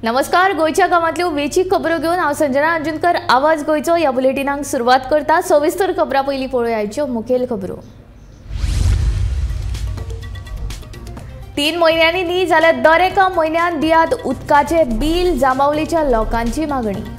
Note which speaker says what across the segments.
Speaker 1: नमस्कार, गोंयच्या गांवांतल्यो वेंचीक खबरो घेवन हांव संजना अंजुनकर आवाज गोंयचो ह्या बुलेटिनाक सुरवात करता। सविस्तर खबरां पयलीं पळोवया मुखेल खबरो। 3 म्हयन्यांनी न्ही जाल्यार दर एका म्हयन्यान दियात उदकाचें बील, जांबावलीच्या लोकांची मागणी।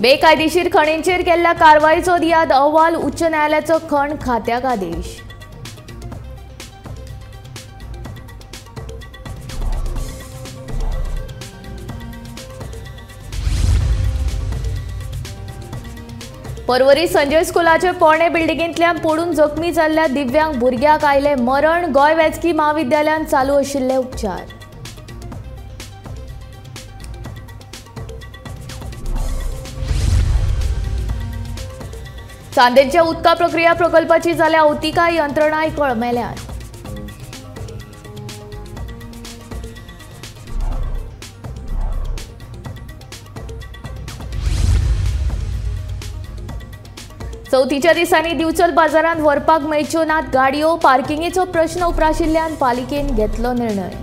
Speaker 1: बेकायदेशीर खणींचेर केल्ल्या कारवायचो दियात अहवाल, उच्च न्यायालयाचो खण खात्याक आदेश। पर्वरी संजय स्कुलाचे पोरणे बिल्डिंगेंतल्यान पडून जखमी जाल्ल्या दिव्यांग भुरग्याक आयलें मरण, गोंय वैजकी म्हाविद्यालयांत चालू आशिल्ले उपचार। चांदेलच्या उदका प्रक्रिया प्रकल्पाची जाल्या अवतिकाय, यंत्रणाय कळमेल्यात। चवथीच्या दिसांनी दिवचल बाजारांत व्हरपाक मेळच्यो नात गाडयो, पार्किंगेचो प्रश्न उप्राशिल्ल्यान पालिकेन घेतलो निर्णय।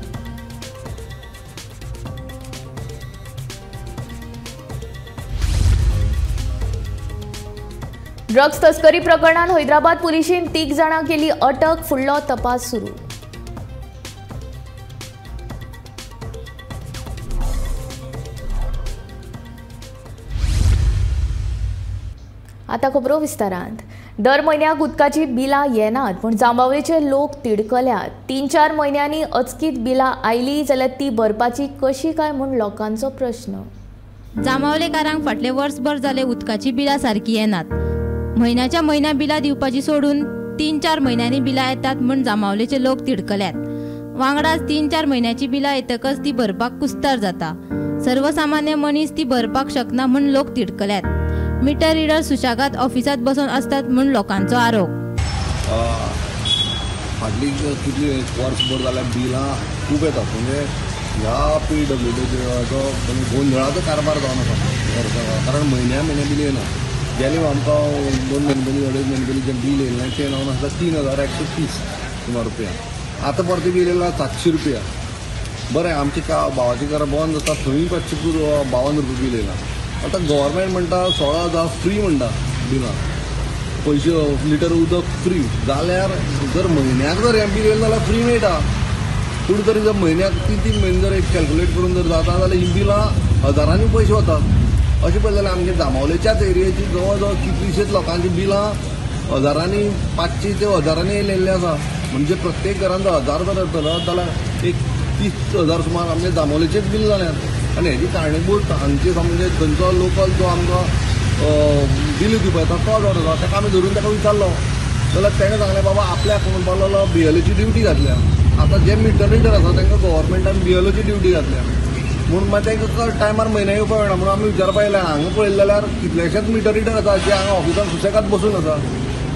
Speaker 1: ड्रग्ज तस्करी प्रकरणात हैदराबाद पुलिशेन 3 जाणांक केली अटक, फुडलो तपास सुरू। आता खबरो विस्तारांत। दर म्हयन्याक उदकाची बिलां येनात, पूण जांबावलेचे लोक तिडकल्यात। 3-4 म्हयन्यांनी अचकीत बिलां आयली जाल्यार ती भरपाची कशी काय म्हूण लोकांचो प्रश्न।
Speaker 2: जांबावलेकारांक फाटले वर्सभर जाले उदकाची बिलां सारकी येनात। म्हयन्याच्या म्हयन्या बिलां दिवपाची सोडून 3-4 म्हयन्यांनी बिलां येतात म्हूण जांबावलेचे लोक तिडकल्यात। वांगडाच 3-4 म्हयन्याची बिलां येतकच ती भरपाक कुस्तार जाता। सर्वसामान्य मनीस ती भरपाक शकना म्हूण लोक तिडकल्यात। मिटर रिडर सुशागात ऑफिसात बसून असतात म्हूण लोकांचो आरोप।
Speaker 3: फाटली कितली वर्सभर जाल्यार बिलां खूब येतात, म्हणजे ह्या पी डब्ल्यू डीचो गोंदळाचो कारभार जावन आसा, कारण म्हयन्या म्हयन्या बील येना। गेले आमकां 2 म्हयने पयलीं 2.5 म्हयने पयलीं जें बील येयलें तें जावन आसा 3130 सुमार रुपया। आतां परतें बील येयलां 700 रुपया। बरें, आमच्या भावाची घरां बंद जाता थंय 552 रुपया बील येयलां। आतां गव्हर्मेंट म्हणटा 16,000 फ्री म्हणटा बिलां, पयशे लिटर उदक फ्री जाल्यार जर म्हयन्याक जर हें बील येयलें जाल्यार फ्री मेळटा। पूण तरी जर म्हयन्याक 3-3 म्हयने जर एक कॅल्क्युलेट करून जर जाता जाल्यार ही बिलां हजारांनी पयशे वतात। अशें पळयलें जाल्यार आमच्या जांबावलेच्याच एरियेची जवळ जवळ कितलीशीच लोकांची बिलां हजारांनी, 500 ते हजारांनी येयल्लें आसा। म्हणजे प्रत्येक घरान जर 1000 जर येतलो जाल्यार एक 30,000 सुमार आमच्या जांबावलेचेच बील जाल्यात। आनी हेजी कारणीभूत हांगचे म्हणजे थंयचो लोकल जो आमकां बील दिवपा येता तो जावन आसा, ताका आमी धरून ताका विचारलो जाल्यार तेणें सांगलें बाबा आपल्याक म्हणपाक लागलो बीएलओची ड्युटी घातल्या। आतां जे मिटर रिडर आसा तांकां गव्हर्मेंटान बीएलओची ड्युटी घातल्या म्हूण मागीर तांकां टायमार म्हयन्या येवपाक मेळना। म्हणून आमी विचारपा येयले, हांगा पळयलें जाल्यार कितलेशेच मिटर रिडर आसा जे हांगा ऑफिसान सुशेगाद बसून आसा,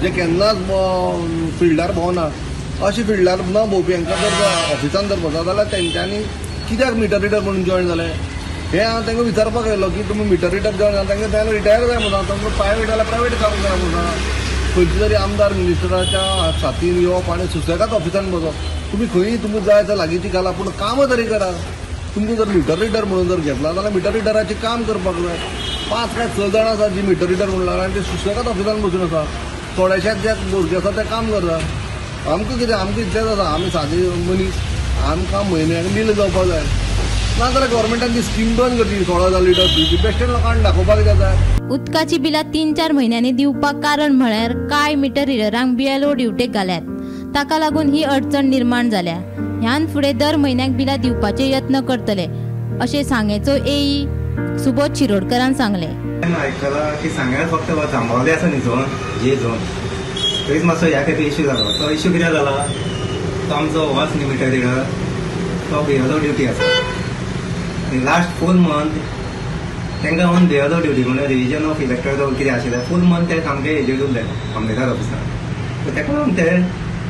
Speaker 3: जे केन्नाच फिल्डार भोंवना। अशें फिल्डार ना भोंवपी हांकां जर ऑफिसान जर बसता जाल्यार तेंच्यांनी कित्याक मिटर रिडर म्हणून जॉयन जालें हें हांव तांकां विचारपाक आयलो की तुमी मिटर रिडर जॉयन जालें, तांकां ताणें रिटायर जाय म्हणून, तांकां प्रायवेट जाल्यार प्रायवेट काम करा म्हणून। खंयचे तरी आमदार मिनिस्टराच्या साथीन येवप आनी सुसेगाद ऑफिसान बसप, तुमी खंय तुमकां जाय जाल्यार लागींची घाला पूण कामां तरी करा। तुमकां जर मिटर रिडर म्हणून जर घेतला जाल्यार मिटर रिडराचें काम करपाक जाय। 5 काय 6 जाणां आसा जी मिटर रिडर म्हणला आनी ते सुसेगाद ऑफिसान बसून आसा, थोडेशेच जे भुरगे आसा ते काम करता। आमकां कितें, आमकां इतलेंच आसा, आमी सादे मनीस, आमकां म्हयन्याक बील जावपाक जाय। ना जाल्यार गव्हर्मेंटान ती स्कीम बंद करची 16,000 लिटर फ्री, बेश्टें लोकांक दाखोवपाक कित्याक जाय।
Speaker 2: उदकाची बिलां 3-4 म्हयन्यांनी दिवपाक कारण म्हळ्यार कांय मिटर रिडरांक बीएलओ ड्युटेक घाल्यात, ताका लागून ही अडचण निर्माण जाल्या। ह्यान फुडें दर म्हयन्याक बिलां दिवपाचे यत्न करतले अशें सांगेचो एई सुबोध शिरोडकरान सांगलें।
Speaker 4: आयकलां की सांग्यार फक्त जांबावले आसा न्ही झोन, जे झोन, थंयच मातसो ह्या खातीर इश्यू जालो। तो इश्यू कित्याक जाला, तो आमचो होच न्ही मिटर रिडर, तो बीएलओ ड्युटी आसा। लास्ट फूल मंथ तांकां ऑन बीएलओ ड्युटी म्हणल्यार रिविजन ऑफ इलेक्टर कितें आशिल्लें फूल मंथ ते सामके हेजेर उरले मामलेदार ऑफिसान। ताका लागून ते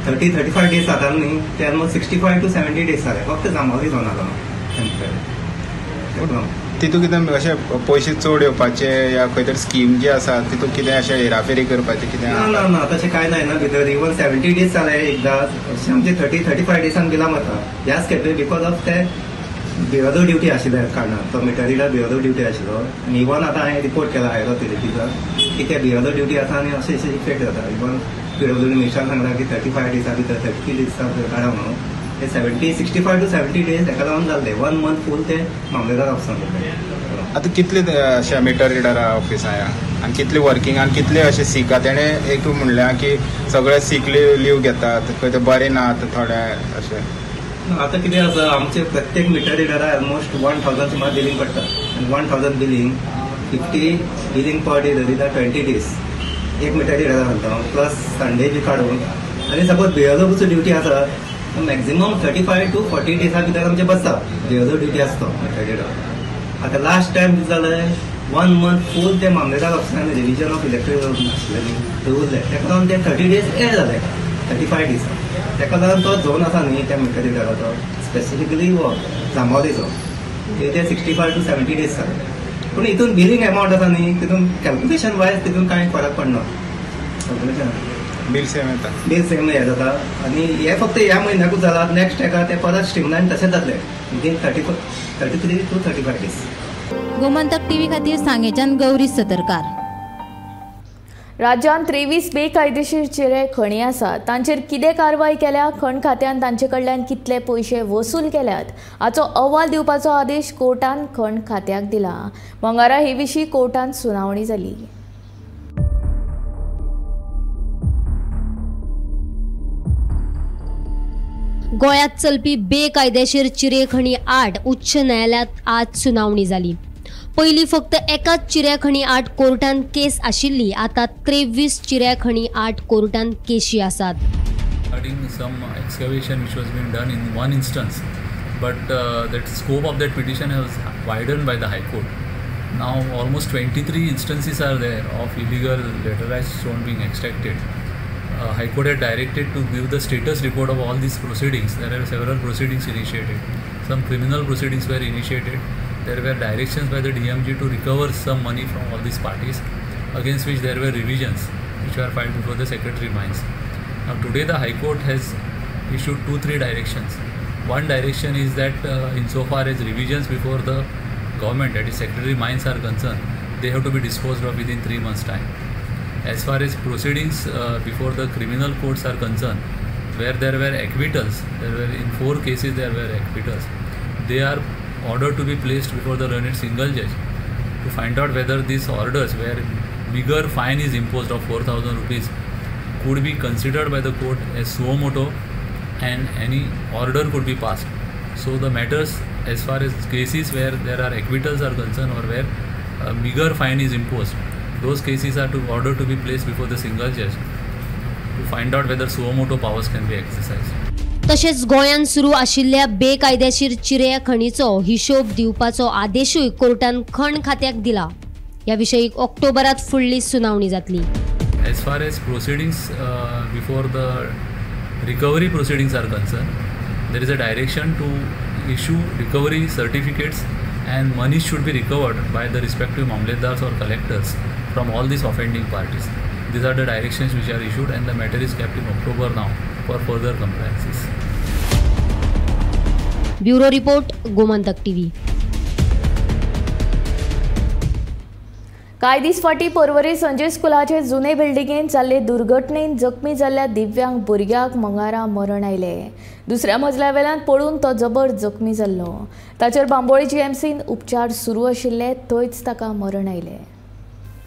Speaker 4: 30-35 डेज जाता न्ही, ते ऑलमोस्ट 65 to 70 days जाले फक्त जांबावली झोनाक लागून।
Speaker 5: तितून कितें अशें पयशे चड येवपाचे या खंय तरी स्कीम जी आसा तितून कितें अशें हेराफेरी करपाचें कितें?
Speaker 4: ना ना ना, तशें कांय ना भितर. इवन 70 दीस जाले एकदां, अशें आमचे 30-35 दिसान बिलां वता ह्याच खेपे because of ते बिरोदो ड्युटी आशिल्ल्या कारणान. तो मिटर रिडर बिरोदो ड्युटी आशिल्लो आनी इवन आतां हांवें रिपोर्ट केला हायर ऑथॉरिटीचो की ते बिरोदो ड्युटी आसा आनी अशें अशें इफेक्ट जाता. इवन पीडब्ल्यूडी मिनिस्टरान सांगला की 35 दिसां भितर 30 दिसां भितर काडा म्हणून. ते 65 to 70 days हेका लागून जाल्ले. 1 मंथ फूल ते मामलेदार ऑफिसान जाल्ले.
Speaker 5: आतां कितले अशे मिटर रिडर ऑफिस आहा आनी कितले वर्किंग आनी कितले अशे सीक आहा? तेणें एक म्हणलें की सगळे सीक लीव घेतात, खंय ते बरे नात थोडे अशें.
Speaker 4: आतां कितें आसा, आमचे प्रत्येक मिटर रिडरा ऑलमोस्ट 1000 सुमार बिलींग पडटा आनी 1000 बिलींग 50 बिलींग पर डे धरी जाल्यार 20 दीस एक मिटर रिडरा घालता हांव, प्लस संडे बी काडून. आनी सपोज बियोजोची ड्युटी आसा मॅक्झिमम 35 to 40 दिसां भितर आमचे बसता बियोजो ड्युटी आसता मिटर रिडर. आतां लास्ट टायम कितें जालें, 1 मंथ फूल ते मामलेदार ऑफिसान रिविजन ऑफ इलेक्ट्रीक आशिल्लें न्ही थंय उरलें, तेका लागून ते 30 दीस एड जाले 35 दिसां. तेका लागून तो झोन आसा न्ही त्या मिटर रिडराचो स्पेसिफिकली हो जांबावलेचो ते 65 to 70 days जाले. पूण हितून बिलींग एमावंट आसा न्ही तितून कॅल्क्युलेशन वायज तितून कांय फरक पडना. कॅल्क्युलेशन
Speaker 5: बील सेम येता,
Speaker 4: बील सेम हें जाता. आनी हें फक्त ह्या म्हयन्याकूच जाला, नॅक्स्ट हेका तें परत स्ट्रीमलायन तशेंच जातलें within 33 to 35 days.
Speaker 2: Gomantak TV खातीर सांगेच्यान गौरी सतरकार.
Speaker 1: राज्यांत 23 बेकायदेशीर चिरे खणी आसात, तांचेर कितें कारवाय केल्या, खण खात्यान तांचे कडल्यान कितले पयशे वसूल केल्यात हाचो अहवाल दिवपाचो आदेश कोर्टान खण खात्याक दिला. मंगळारा हे विशीं कोर्टान सुनावणी जाली.
Speaker 6: गोंयांत चलपी बेकायदेशीर चिरेखणी आड उच्च न्यायालयांत आज सुनावणी जाली. पयलीं फक्त एकाच चिऱ्याखणी आड कोर्टान केस आशिल्ली, आतां 23 चिऱ्याखणी आड कोर्टान केशी आसात.
Speaker 7: Regarding some excavation which was being done in one instance, but that scope of that petition has widened by the High Court. Now almost 23 instances are there of illegal laterite stone being extracted. High Court had directed to give the status report of all these proceedings. There are several proceedings initiated. Some criminal proceedings were initiated. There were directions by the DMG to recover some money from all these parties, against which there were revisions which were filed before the Secretary Mines. Now today the High Court has issued 2-3 directions. One direction is that insofar as revisions before the government, that is Secretary Mines, are concerned, they have to be disposed of within 3 months' time. As far as proceedings before the criminal courts are concerned, where there were acquittals, there were in 4 cases there were acquittals, they are ordered to be placed before the learned single judge to find out whether these orders, where bigger fine is imposed of 4,000 rupees, could be considered by the court as suo moto and any order could be passed. So the matters as far as cases where there are acquittals are concerned or where a bigger fine is imposed, those cases are to order to be placed before the single judge to find out whether suo moto powers can be exercised.
Speaker 6: तशेंच गोंयांत सुरू आशिल्ल्या बेकायदेशीर चिऱ्या खणीचो हिशोब दिवपाचो आदेशूय कोर्टान खण खात्याक दिला. ह्या विशयी ऑक्टोबरात फुडली सुनावणी जातली.
Speaker 7: As far as proceedings before the recovery proceedings are concerned, there is a direction to issue recovery certificates and money should be recovered by the respective mamletdars or collectors from all these offending parties. These are the directions which are issued and the matter is kept in October now for further compliances.
Speaker 6: Bureau Report, Gomantak TV.
Speaker 1: कांय दीस फाटीं पर्वरी संजय स्कुलाचे जुने बिल्डिंगेंत जाल्ले दुर्घटनेन जखमी जाल्ल्या दिव्यांग भुरग्याक मंगळारा मरण आयलें. दुसऱ्या मजल्या वेल्यान पडून तो जबर जखमी जाल्लो. ताचेर बांबोळी जीएमसीन उपचार सुरू आशिल्ले, थंयच ताका मरण आयलें.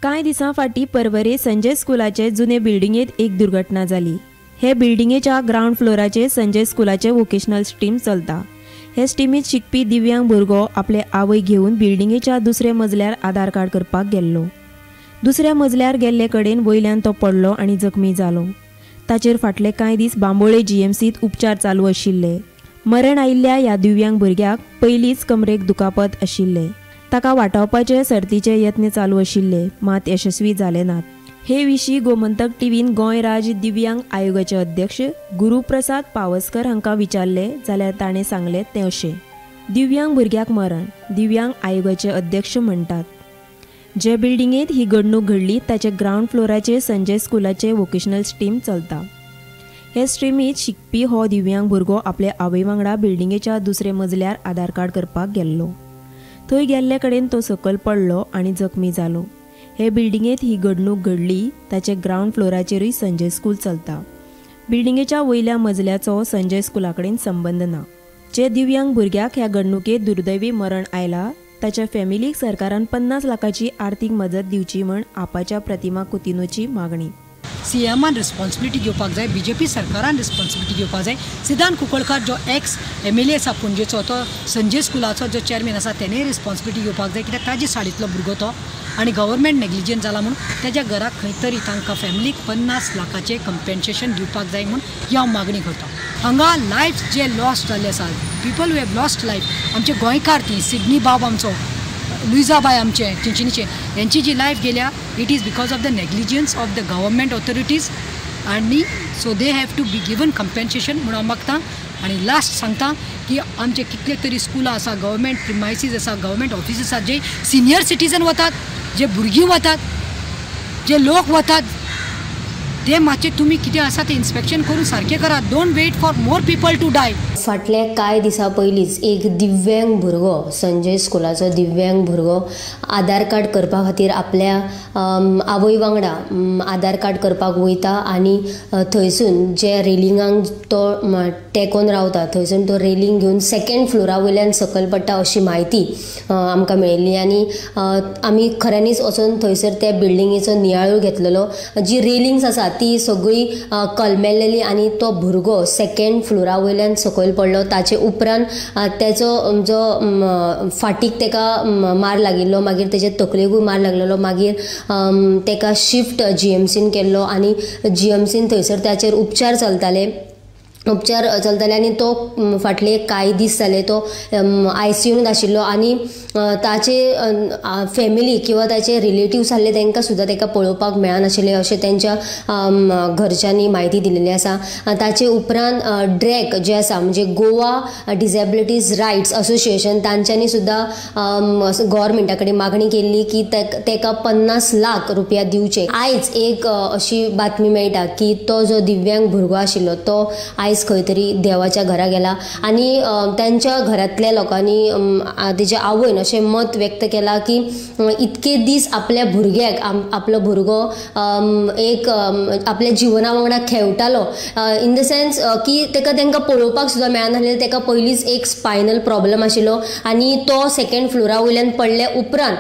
Speaker 8: कांय दिसां फाटीं पर्वरे संजय स्कुलाचे जुने बिल्डिंगेंत एक दुर्घटना जाली. हे बिल्डिंगेच्या ग्रावंड फ्लोराचेर संजय स्कुलाचे वोकेशनल स्ट्रीम चलता. हे स्ट्रीमींत शिकपी दिव्यांग भुरगो आपले आवय घेवन बिल्डिंगेच्या दुसऱ्या मजल्यार आधार कार्ड करपाक गेल्लो. दुसऱ्या मजल्यार गेल्ले कडेन वयल्यान तो पडलो आनी जखमी जालो. ताचेर फाटले कांय दीस बांबोळे जीएमसींत उपचार चालू आशिल्ले. मरण आयिल्ल्या ह्या दिव्यांग भुरग्याक पयलींच कमरेक दुखापत आशिल्ले. ताका वाटावपाचे सर्तीचे यत्न चालू आशिल्ले, मात यशस्वी जाले नात. हे विशीं गोमंतक टीव्हीन गोंय राज्य दिव्यांग आयोगाचे अध्यक्ष गुरुप्रसाद पावसकर हांकां विचारले जाल्यार ताणें सांगलें तें अशें. दिव्यांग भुरग्याक मरण, दिव्यांग आयोगाचे अध्यक्ष म्हणटात. जे बिल्डिंगेत ही घडणूक घडली ताचे ग्रावंड फ्लोराचेर संजय स्कुलाचे वोकेशनल स्ट्रीम चलता. हे स्ट्रीमीत शिकपी हो दिव्यांग भुरगो आपले आवय वांगडा बिल्डिंगेच्या दुसरे मजल्यार आधार कार्ड करपाक गेल्लो. थंय गेल्ले कडेन तो सकयल पडलो आनी जखमी जालो. हे बिल्डिंगेत ही घडणूक घडली ताचे ग्रावंड फ्लोराचेरूय संजय स्कूल चलता. बिल्डिंगेच्या वयल्या मजल्याचो संजय स्कुला कडेन संबंद ना. जे दिव्यांग भुरग्याक ह्या घडणुकेत दुर्दैवी मरण आयला ताच्या फॅमिलीक सरकारान 50 लाखाची आर्थीक मदत दिवची म्हण आपाच्या प्रतिमा कुतिनोची मागणी.
Speaker 9: सीएमान रिस्पॉन्सिबिलिटी घेवपाक जाय, बीजेपी सरकारान रिस्पॉन्सिबिलिटी घेवपाक जाय. सिद्धांत कुंकळकार जो एक्स एमएलए आसा पणजेचो, तो संजय स्कुलाचो जो चेअरमॅन आसा तेणेय रिस्पॉन्सिबिलिटी घेवपाक जाय, कित्याक ताजे साडींतलो भुरगो तो आनी गव्हर्मेंट नेग्लिजन्स जाला म्हूण तेज्या घराक खंय तरी तांकां फॅमिलीक 50 लाखाचें कंपेन्सेशन दिवपाक जाय म्हूण ही हांव मागणी करता. हांगा लायफ जे लॉस्ट जाल्ले आसा, people who have lost life, आमचे गोंयकार ती सिडनी बाब आमचो, लुइजाबाय आमचे चिंचिनीचे, हेंची जी लायफ गेल्या it is because of the negligence of the government authorities आनी so they have to be given compensation म्हूण हांव मागता. आनी लास्ट सांगता की आमचे कितले तरी स्कुलां आसा, गव्हर्मेंट प्रिमायसीस आसा, गव्हर्मेंट ऑफिसीस आसा, जे सिनियर सिटीजन वतात, जे भुरगीं वतात, जे लोक वतात, ते मातशें तुमी कितें आसा तें इन्स्पेक्शन करून सारकें करात. Don't wait for more people to die.
Speaker 6: फाटले कांय दिसां पयलींच एक दिव्यांग भुरगो, संजय स्कुलाचो दिव्यांग भुरगो आधार कार्ड करपा खातीर आपल्या आवय वांगडा आधार कार्ड करपाक वयता आनी थंयसून जे रेलिंगांक तो टेकोन रावता थंयसून तो रेलिंग घेवन सेकेंड फ्लोरा वयल्यान सकयल पडटा अशी म्हायती आमकां मेळिल्ली. आनी आमी खऱ्यांनीच वचून थंयसर त्या बिल्डिंगेचो नियाळूय घेतलेलो. जी रेलिंग्स आसा ती सगळी कलमेल्लेली आनी तो भुरगो सेकेंड फ्लोरा वयल्यान सकयल पडलो. ताचे उपरांत तेचो जो फाटीक तेका मार लागिल्लो, मागीर तेजे तकलेकूय मार लागलेलो, मागीर तेका शिफ्ट जीएमसीन केल्लो आनी जीएमसीन थंयसर ताचेर उपचार चलताले आनी तो फाटले कांय दीस जाले तो आयसीयूंत आशिल्लो आनी ताचे फॅमिली किंवा ताचे रिलेटिव्स आसले तांकां सुद्दां ताका पळोवपाक मेळनाशिल्लें अशें तेंच्या घरच्यांनी म्हायती दिलेली आसा. ताचे उपरांत ड्रॅक जे आसा म्हणजे गोवा डिसेबिलिटीज रायट्स असोसिएशन तांच्यांनी सुद्दां गव्हर्मेंटा कडेन मागणी केल्ली की ताका 50 लाख रुपया दिवचे. आयज एक अशी बातमी मेळटा की तो जो दिव्यांग भुरगो आशिल्लो तो आयज खंय तरी देवाच्या घरा गेला आनी तांच्या घरांतल्या लोकांनी तेच्या आवयन अशें मत व्यक्त केलां की इतके दीस आपल्या भुरग्याक आपलो भुरगो एक आपल्या जिवना वांगडा खेळटालो, इन the sense की ताका तांकां पळोवपाक सुद्दां मेळनासलें. ताका पयलींच एक स्पायनल प्रॉब्लम आशिल्लो आनी तो सेकेंड फ्लोरा वयल्यान पडल्या उपरांत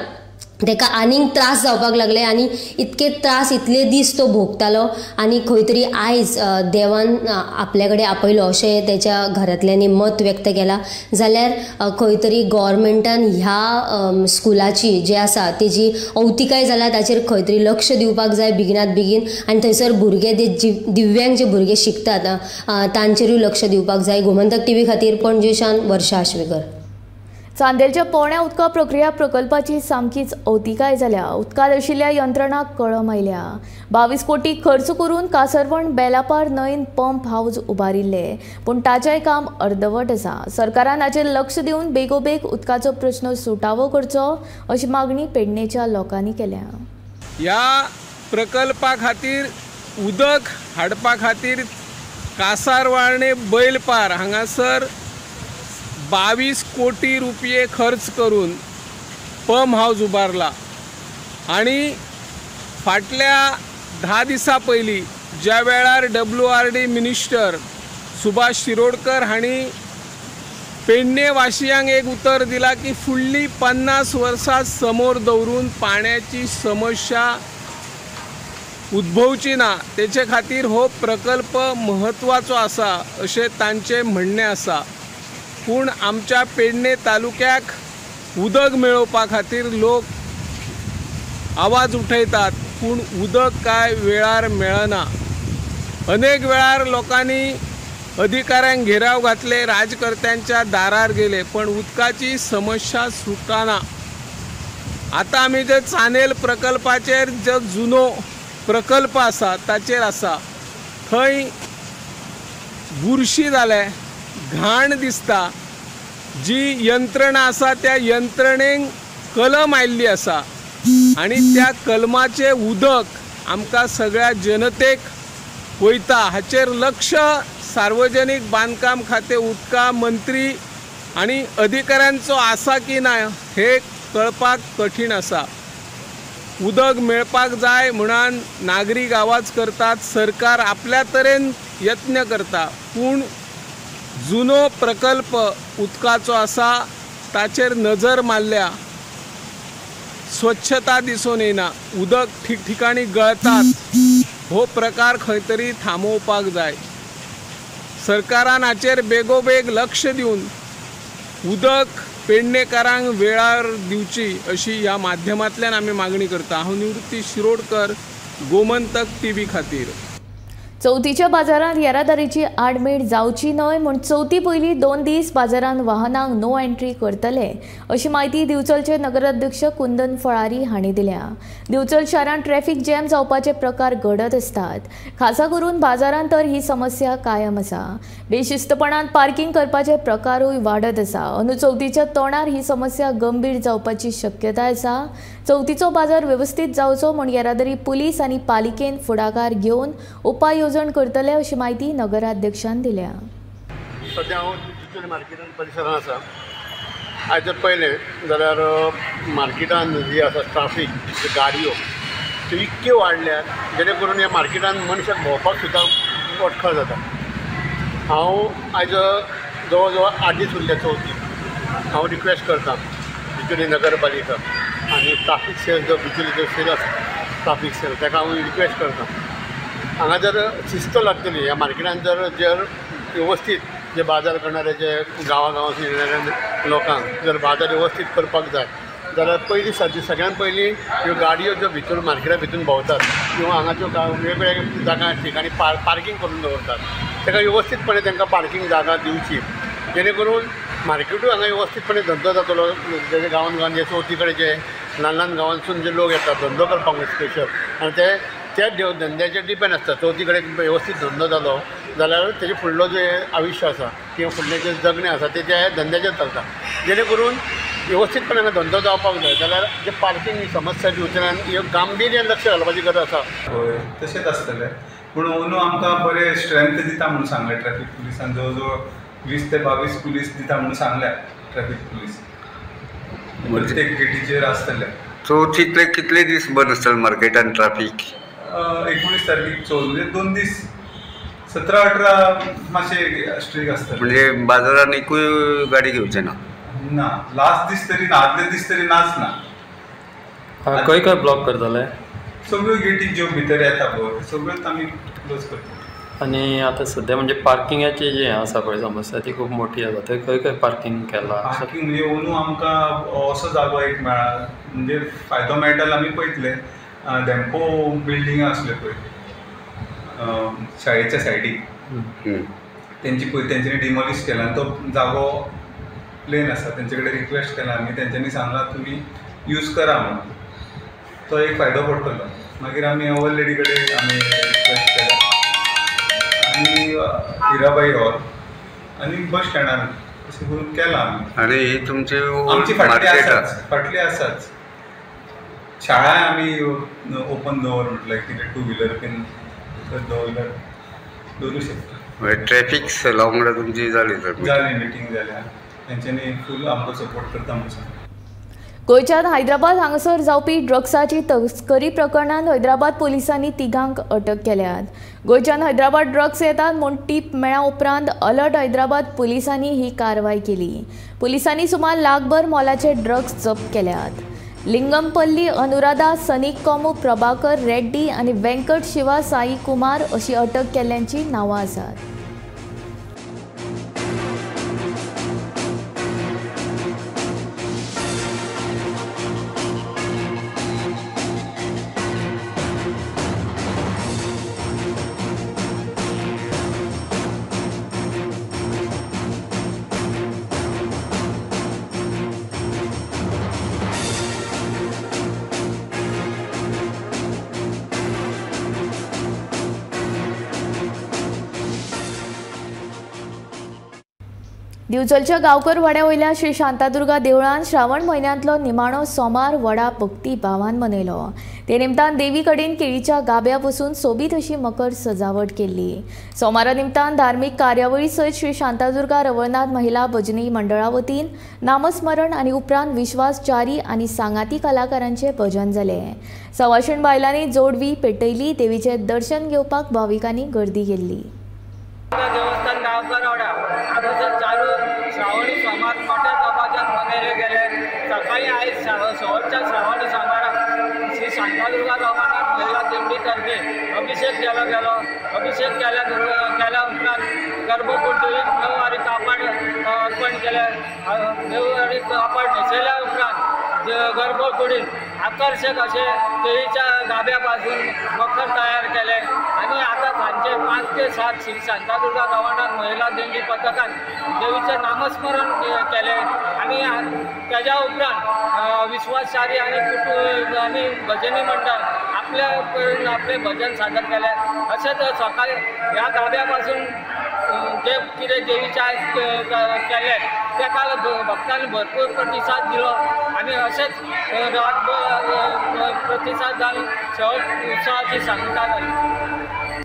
Speaker 6: ताका आनीक त्रास जावपाक लागले आनी इतके त्रास इतले दीस तो भोगतालो आनी खंय तरी आयज देवान आपल्या कडेन आपयलो अशें तेच्या घरांतल्यांनी मत व्यक्त केलां. जाल्यार खंय तरी गव्हर्मेंटान ह्या स्कुलाची जे आसा तेजी अवतिकाय जाला ताचेर खंय तरी लक्ष दिवपाक जाय बेगिनात बेगीन आनी थंयसर भुरगे जे दिव्यांग जे भुरगे शिकतात तांचेरूय लक्ष दिवपाक जाय. गोमंतक टीव्ही खातीर पणजेच्यान वर्षा आश्वेकर.
Speaker 1: चांदेलच्या पोरण्या उदका प्रक्रिया प्रकल्पाची सामकीच अवतिकाय जाल्या. उदकांत आशिल्ल्या यंत्रणांक कळम आयल्या. 22 कोटी खर्च करून कासरवण बेलापार न्हंयेन पंप हावज उबारिल्ले, पूण ताचेंय काम अर्दवट आसा. सरकारान हाचेर लक्ष दिवन बेगोबेग उदकाचो प्रश्न सुटावो करचो अशी मागणी पेडणेच्या लोकांनी केल्या.
Speaker 10: ह्या प्रकल्पा खातीर उदक हाडपा खातीर कासारवाणे बैलपार हांगासर 22 कोटी रुपये खर्च करून पंप हावज उबारला आनी फाटल्या 10 दिसां पयलीं ज्या वेळार WRD minister Subhash Shirodkar हांणी पेडणे वासियांक एक उतर दिला की फुडली 50 वर्सां समोर दवरून पाण्याची समस्या उद्भवची ना, तेचे खातीर हो प्रकल्प म्हत्वाचो आसा अशें तांचें म्हणणें आसा. पूण आमच्या पेडणे तालुक्याक उदक मेळोवपा खातीर लोक आवाज उठयतात, पूण उदक कांय वेळार मेळना. अनेक वेळार लोकांनी अधिकाऱ्यांक घेराव घातले, राजकर्त्यांच्या दारार गेले, पण उदकाची समस्या सुटना. आतां आमी जे चानेल प्रकल्पाचेर जो जुनो प्रकल्प आसा ताचेर आसा, थंय बुरशी जाले, घाण दिसता. जी यंत्रणा आसा त्या यंत्रणेक कलम आयिल्ली आसा आनी त्या कलमाचें उदक आमकां सगळ्या जनतेक वयता. हाचेर लक्ष सार्वजनीक बांदकाम खातें, उदका मंत्री आनी अधिकाऱ्यांचो आसा की ना हे कळपाक कठीण आसा. उदक मेळपाक जाय म्हणून नागरीक आवाज करतात, सरकार आपल्या तरेन यत्न करता, पूण जुनो प्रकल्प उदकाचो आसा ताचेर नजर मारल्या स्वच्छता दिसून येना, उदक ठिकठिकाणी गळतात. हो प्रकार खंय तरी थांबोवपाक जाय. सरकारान हाचेर बेगोबेग लक्ष दिवन उदक पेडणेकारांक वेळार दिवची अशी ह्या माध्यमांतल्यान आमी मागणी करता. हांव निवृत्ती शिरोडकर, गोमंतक टीव्ही खातीर.
Speaker 1: चवथीच्या बाजारांत येरादारीची आडमेळ जावची न्हय म्हूण चवथी पयलीं 2 दीस बाजारांत वाहनांक नो एंट्री करतले अशी म्हायती दिवचलचे नगराध्यक्ष कुंदन फळारी हांणी दिल्या. दिवचल शारांत ट्रॅफिक जॅम जावपाचे प्रकार घडत आसतात, खासा करून बाजारांत तर ही समस्या कायम आसा. बेशिस्तपणान पार्किंग करपाचे प्रकारूय वाडत आसा. अंदू चवथीच्या तोंडार ही समस्या गंभीर जावपाची शक्यताय आसा. चवथीचो बाजार वेवस्थीत जावचो म्हूण येरादारी पुलीस आनी पालिकेन फुडाकार घेवन उपाय येवजण करतले अशी म्हायती नगराध्यक्षान दिल्या.
Speaker 11: सद्या हांव दिवचल मार्केटान परिसरांत आसा. आयज जर पळयलें जाल्यार मार्केटान जी आसा ट्राफीक, गाडयो त्यो इतक्यो वाडल्यात जेणे करून ह्या मार्केटान मनशाक भोंवपाक सुद्दां अटखळ जाता. हांव आयज जवळ जवळ 8 दीस उरले चवथीक. हांव रिक्वेस्ट करता दिवचले नगरपालिका आनी ट्राफीक सेल जो दिवचलेचो सेल आसा ट्राफीक सेल ताका हांव रिक्वेस्ट करता, हांगा जर शिस्त लागतली ह्या मार्केटान जर जर वेवस्थीत जे बाजार करणारे जे गांवागांवांतून येणाऱ्या लोकांक जर बाजार वेवस्थीत करपाक जाय जाल्यार पयलीं सगळ्यान पयलीं ह्यो गाडयो ज्यो भितर मार्केटा भितून भोंवतात किंवा हांगाच्यो वेगवेगळ्या जागा ठिकाणी पार्किंग करून दवरतात ताका वेवस्थीतपणे तांकां पार्किंग जागा दिवची जेणे करून मार्केटूय हांगा वेवस्थीतपणे धंदो जातलो. जे गांवान गांवान जे चवथी कडेन जे ल्हान ल्हान गांवांतसून जे लोक येतात धंदो करपाक स्पेशल आनी ते त्या धंद्याचेर डिपेंड आसता. चवथी कडेन वेवस्थीत धंदो जालो जाल्यार तेजे फुडलो जे आयुश्य आसा किंवा फुडलें जें जगणें आसा तें त्या धंद्याचेर चलता. जेणे करून वेवस्थीतपणे हांगा धंदो जावपाक जाय जाल्यार जे पार्किंग समस्या दिवचल्यान ह्यो गांभीर्यान लक्ष घालपाची गरज आसा.
Speaker 5: हय तशेंच आसतलें, पूण अंदू आमकां बरें स्ट्रेंथ दिता म्हणून सांगलें ट्रॅफीक पुलिसान, जवळ जवळ 20 ते 22 पुलीस दिता म्हणून सांगल्या ट्रॅफीक पुलीस प्रत्येक गेटीचेर आसतले.
Speaker 12: चवथीतले कितले दीस बंद आसतले मार्केटान ट्राफीक?
Speaker 5: 19 तारखेक चवथ, म्हणजे 2 दीस 17-18 मातशे स्ट्रीक आसतले.
Speaker 12: म्हणजे बाजारान एकूय गाडी घेवचे ना?
Speaker 5: ना, लास्ट दीस तरी ना, आदले दीस तरी नाच ना.
Speaker 13: खंय खंय ब्लॉक करतले?
Speaker 5: सगळ्यो गेटी ज्यो भितर येता पळय सगळ्योच आमी क्लोज करता.
Speaker 13: आनी आतां सद्या म्हणजे पार्किंगाची जी आसा पळय समस्या ती खूब मोठी आसा, थंय खंय खंय पार्किंग केलां?
Speaker 5: पार्किंग म्हणजे अंदू आमकां असो जागो एक मेळ्ळा म्हणजे फायदो मेळटा आमी पळयतले. धेंपो बिल्डींग आसल्यो पळय शाळेच्या सायडीक, तेंची पळय तेंच्यांनी डिमॉलिश केला आनी तो जागो प्लेन आसा. तेंचे कडेन रिक्वेस्ट केला आमी, तेंच्यांनी सांगलां तुमी यूज करा म्हणून, तो एक फायदो पडटलो. मागीर आमी our lady कडेन आमी रिक्वेस्ट केला आनी हिराबाई हॉल आनी बस स्टँडार अशें करून केलां आमी.
Speaker 12: आनी ही तुमची
Speaker 5: आमची फाटली आसाच, फाटली आसाच शाळा आमी ओपन दवर म्हटल्यार कितें टू व्हिलर बीन दवरल्यार दवरूं शकता.
Speaker 12: ट्रॅफीक सेला वांगडा तुमची जाली तर
Speaker 5: जाली मिटींग जाल्या, तेंच्यांनी फूल आमकां सपोर्ट करता म्हणून सांगता.
Speaker 1: गोंयच्यान हैदराबाद हांगासर जावपी ड्रग्साची तस्करी प्रकरणांत हैदराबाद पोलिसांनी 3 अटक केल्यात. गोंयच्यान हैदराबाद ड्रग्स येतात म्हूण टीप मेळ्ळ्या उपरांत अलर्ट हैदराबाद पोलिसांनी ही कारवाय केली. पोलिसांनी सुमार लाखभर मोलाचे ड्रग्स जप्त केल्यात. लिंगमपल्ली अनुराधा, सनी कोमू, प्रभाकर रेड्डी आनी वेंकट शिवा साई कुमार अशी अटक केल्ल्यांची नांवां आसात. दिवचलच्या गांवकर वाड्या वयल्या श्री शांतादुर्गा देवळान श्रावण म्हयन्यांतलो निमाणो सोमार व्हडा भक्ती भावान मनयलो. ते निमतान देवी कडेन केळीच्या गाब्या पसून सोबीत अशी मकर सजावट केल्ली. सोमारा निमतान धार्मीक कार्यावळी सयत श्री शांतादुर्गा रवळनाथ महिला भजनी मंडळा वतीन नामस्मरण आनी उपरांत विश्वास च्यारी आनी सांगाती कलाकारांचे भजन जाले. सवाशीण बायलांनी जोडवी पेटयली. देवीचें दर्शन घेवपाक भाविकांनी गर्दी केल्ली.
Speaker 14: देवस्थान गांवकरवाडा हांगासर चालू श्रावणी सोमार मोठ्या दबाज्यान मनयले गेले. सकाळी आयज शेवटच्या श्रावणी सोमाराक श्री शांतादुर्गा रवळनाथ महिला दिंडी तर्फे अभिषेक केलो गेलो. अभिषेक केल्या उपरांत गर्भकुंडीक नववारी कापड अर्पण केले. नववारी कापड न्हेसयल्या उपरांत गर्भकुडीत आकर्षक अशे केळीच्या गाब्या पासून मखर तयार केले आनी आतां सांजे 5 ते 7 श्री शांतादुर्गा रवळनाथ महिला दिंडी पथकान देवीचें नामस्मरण केलें आनी तेज्या उपरांत विश्वासचारी आनी कुटुंब आनी भजनी मंडळ आपल्या आपलें भजन सादर केलें. अशेंच सकाळी ह्या गाब्या पासून जे कितें देवीच्या आयज केलें तेका भक्तांनी भरपूर प्रतिसाद दिलो आनी अशेंच रातभर प्रतिसाद जावन शेवट उत्सवाची सांगता जाली.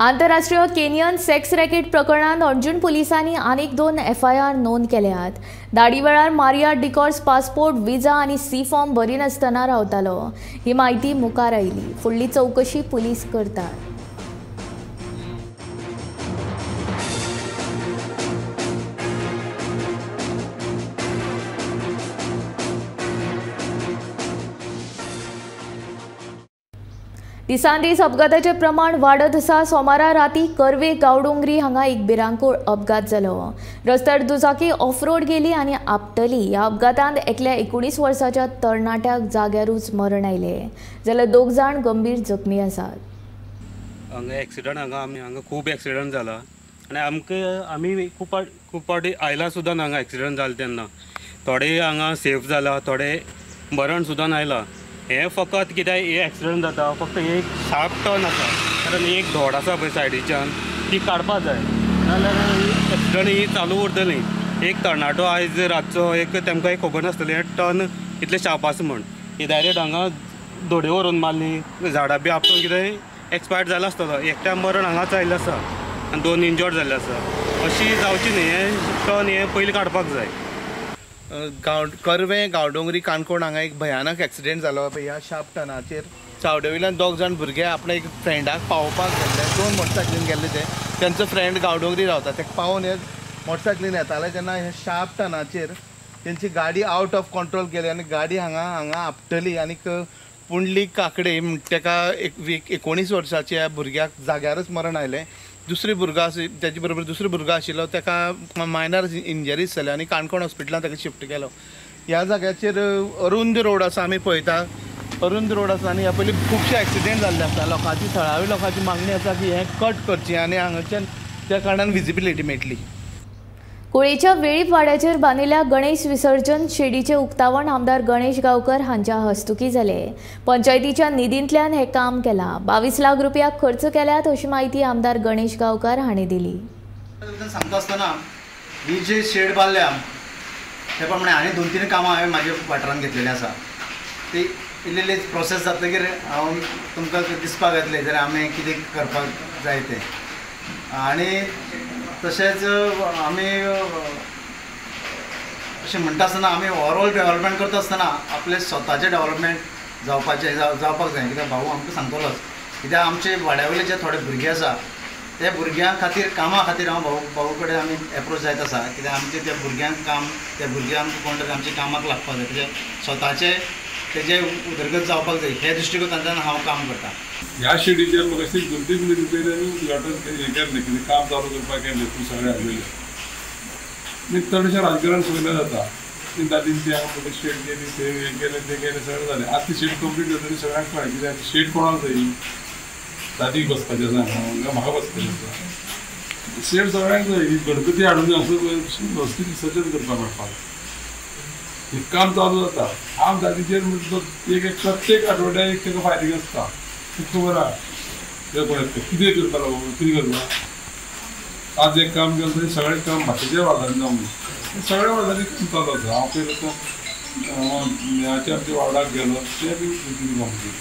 Speaker 1: आंतरराष्ट्रीय केनियन सेक्स रॅकेट प्रकरणांत अंजुण पुलिसांनी आनीक 2 FIR नोंद केल्यात. धाडी वेळार मारिया डिकॉर्स पासपोर्ट, विजा आनी सी फॉर्म भरिनासतना रावतालो. ही म्हायती मुखार आयली. फुडली चवकशी पुलीस करतात. दिसान दीस अपघाताचें प्रमाण वाडत आसा. सोमारा राती कर्वे गांवडोंगरी हांगा एक भिरांकूळ अपघात जालो. रस्त्यार दुचाकी ऑफरोड गेली आनी आपटली. ह्या अपघातांत एकल्या 19 वर्साच्या तरणाट्याक जाग्यारूच मरण आयलें, जाल्यार 2 जाण गंभीर जखमी आसात.
Speaker 15: हांगा एक्सिडंट, हांगा आमी हांगा खूब एक्सिडंट जाला आनी आमकां आमी खूब खूब फावटी आयला सुद्दां हांगा एक्सिडंट जाले तेन्ना थोडे हांगा सेफ जाला, थोडे मरण सुद्दां आयला. हें फकत कित्याक हे एक्सिडंट जाता, फक्त एक शार्प टर्न आसा, कारण एक धोड आसा पळय सायडीच्यान ती काडपा जाय, नाजाल्यार एक्सिडंट ही चालू उरतली. एक तरणाटो आयज रातचो एक तेमकां एक खबर नासतलें हें टर्न इतलें शार्प आसा म्हण, ही डायरेक्ट हांगा धोडे व्हरून मारली, झाडां बी आपटून कितें एक्सपायर्ड जाला आसतलो. एकट्या मरण हांगाच आयिल्लें आसा आनी 2 इंजर्ड जाल्ले आसा. अशी जावची न्ही, हें टर्न हें पयलीं काडपाक जाय.
Speaker 16: कर्वे गांवडोंगरी काणकोण हांगा एक भयानक एक्सिडेंट जालो. ह्या शार्प टर्नाचेर चावडे वयल्यान 2 जाण भुरगे आपल्या एक फ्रेंडाक पावोवपाक गेल्ले, 2 मोटरसायकलीन गेल्ले. ते तेंचो फ्रेंड गांवडोंगरी रावता, तेका पावोवन हे मोटरसायकलीन येताले तेन्ना ह्या शार्प टर्नाचेर तेंची गाडी आवट ऑफ कंट्रोल गेली आनी गाडी हांगा हांगा आपटली आनीक पुंडलीक काकडे तेका 19 वर्साच्या भुरग्याक जाग्यारच मरण आयलें. दुसरी भुरगो आसा तेजे बरोबर दुसरो भुरगो आशिल्लो तेका मायनर इंजरीज जाल्यो आनी काणकोण हॉस्पिटलान ताका शिफ्ट केलो. ह्या जाग्याचेर अरुंद रोड आसा, आमी पळयता अरुंद रोड आसा आनी ह्या पयलीं खुबशे एक्सिडेंट जाल्ले आसा. लोकांची थळावी लोकांची मागणी आसा की हें कट करचें आनी हांगाच्यान त्या कारणान विजिबिलिटी मेळटली.
Speaker 1: कुळेच्या वेळीप वाड्याचेर बांदिल्ल्या गणेश विसर्जन शेडीचें उक्तावण आमदार गणेश गांवकर हांच्या हस्तुकी जालें. पंचायतीच्या निधींतल्यान हें काम केलां. 22 लाख रुपया खर्च केल्यात अशी म्हायती आमदार गणेश गांवकर हांणी दिली.
Speaker 17: सांगता आसतना ही जी शेड बांदल्या त्या प्रमाणे आनी 2-3 कामां हांवें म्हाज्या वाठारांत घेतलेलीं आसा. ती इल्ली इल्ली प्रोसेस जातकीर हांव तुमकां दिसपाक येतलें जाल्यार आमी कितें करपाक जाय तें. आनी तशेंच आमी अशें म्हणटा आसतना आमी ओवरऑल डेवलपमेंट करता आसतना आपलें स्वताचें डेवलपमेंट जावपाचें जावपाक जाय. कित्याक भाऊ आमकां सांगतलोच, कित्याक आमचे वाड्या वयले जे थोडे भुरगे आसा ते भुरग्यां खातीर कामा खातीर हांव भाऊ कडेन आमी एप्रोच जायत आसा. कित्याक आमचे त्या भुरग्यांक काम, त्या भुरग्यांक कोण तरी आमच्या कामाक लागपाक जाय, कित्याक स्वताचे तेजे उदरगत जावपाक जाय हे दृश्टिकोनांतल्यान हांव काम करता.
Speaker 18: ह्या शेडीचेर म्हाका 2-3 म्हयने पयलीं आमी उद्घाटन हें केल्लें, कितें काम चालू करपाक केल्लें तूं सगळें हाडलेलें. आनी चडशें राजकारण सगळें जाता. दादीन ती हांगा पयलीं शेड केली, थंय हें केलें तें केलें सगळें जालें. आतां ती शेड कंप्लीट जातकीर सगळ्यांक कळ्ळें कित्याक शेड कोणाक जाय, दादीक बसपाचें आसा हांगा, म्हाका बसपाचें आसा. शेड सगळ्यांक जाय. गणपती हाडून असो वेवस्थीत विसर्जन करपाक मेळपाक हें काम चालू जाता. आम दादीचेर म्हणटा एक एक प्रत्येक आठवड्याक एक ताका फायरिंग आसता. तुका खबर आहा कितें करता, कितें करता. आज एक काम केलें तरी सगळें काम बाकीच्या वार्डांनी जावंक जाय. सगळ्या वार्डांनी काम चालू आसा. हांव पयलीं आतां ह्याच्या आमच्या वार्डाक गेलो ते बी काम केलें.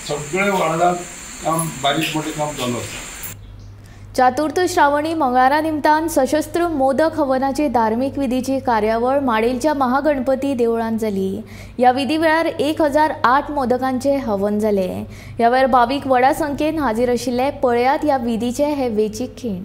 Speaker 18: सगळे वार्डाक काम बारीक मोठें काम चालू आसा.
Speaker 1: चातुर्थ श्रावणी मंगळारा निमतान सशस्त्र मोदक हवनाची धार्मिक विधीची कार्यावळ माडेलच्या महागणपती देवळांत जाली. ह्या विधी वेळार 1008 मोदकांचे हवन जाले. ह्या वेळार भावीक व्हडा संख्येन हाजीर आशिल्ले. पळयात ह्या विधीचे हे वेचीक खीण.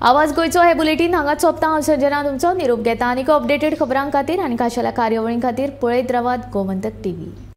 Speaker 1: आवाज गोंयचो हे बुलेटीन हांगाच सोंपता. हांव संजना तुमचो निरोप घेता. आनीक अपडेटेड खबरां खातीर आनी खाशेल्या कार्यावळीं खातीर पळयत रावात गोमंतक टीव्ही.